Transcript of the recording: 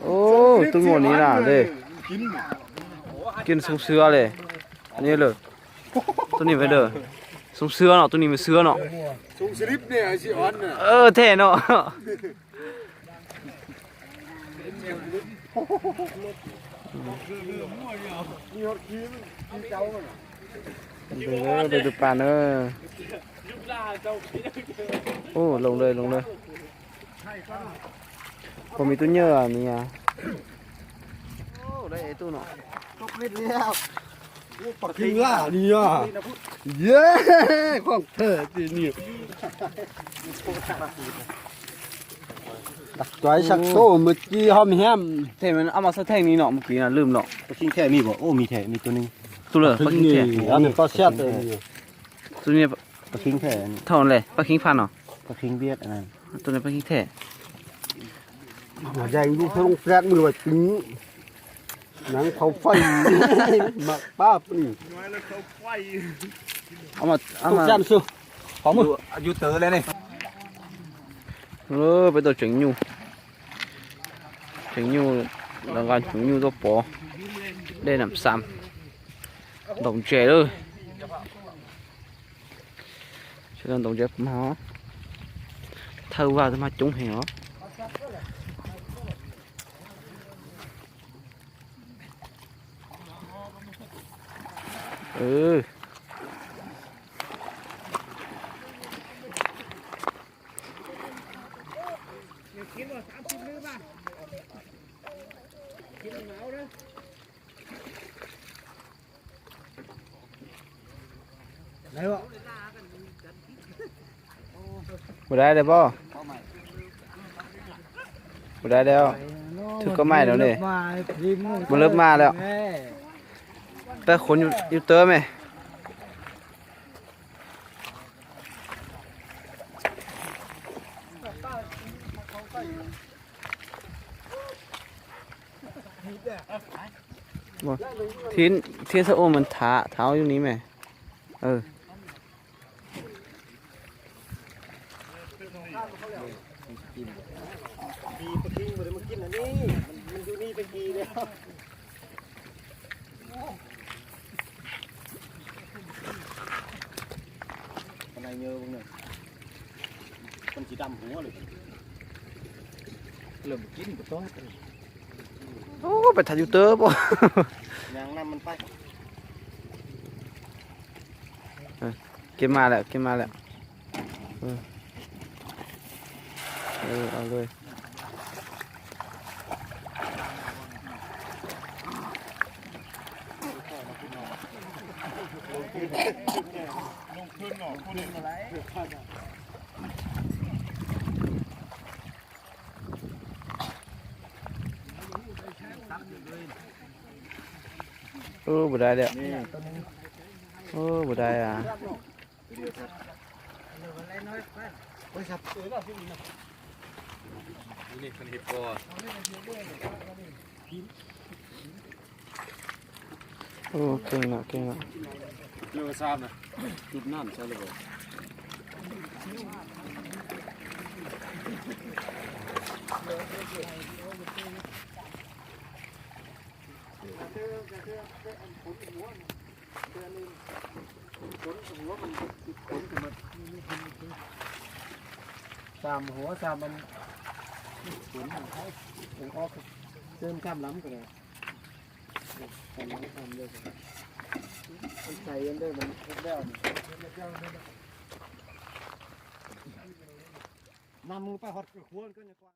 Ub, tub muaj ni na le. Kiag xoo xwb le. Ni lawm. Tub ni me de. Xoo xwb no, tub ni me xwb no. Thej no. Tus pas na. Ub, loos lawm, loos lawm. Puas me tub nyab ni a? Pab khib laj ni a. Ye, koj them ti ni. Cov sab tod mas ci ho me hiam. Them mas ab mas xab theej ni no mus kiv na lwm no. Pab khib them me, ua me them me tus ni. Tus lawm pab khib them. Tau siab. Tus ni pab khib them. Thaum le pab khib phaj no. Pab khib viab. Tus ni pab khib them. Mas yog lub thoob lub plab mus lawm cov nab thau faij mas pab pw. Peb tau tseem nyuj, tseem nyuj, nqa tseem nyuj tuaj pov dej nam xam, ntaus ntses lawm. Sawv daws ntaus ntses mas, thawj vaj twb mas coob heev os. Mus dai dai pob. Mus dai dai, thwj koj maij lawm ne. Mus lawv mas lawm. Pab khuv yus tawb me. Thiab xav ua mas thav thav yus ni me. Peb thav yus tawb pob. Kev mas lawm, kev mas lawm. Ub, puas dai li? Ub, puas dai a? Ub, keej lawm, keej lawm. Xam huv xam, xam lab, xam lab.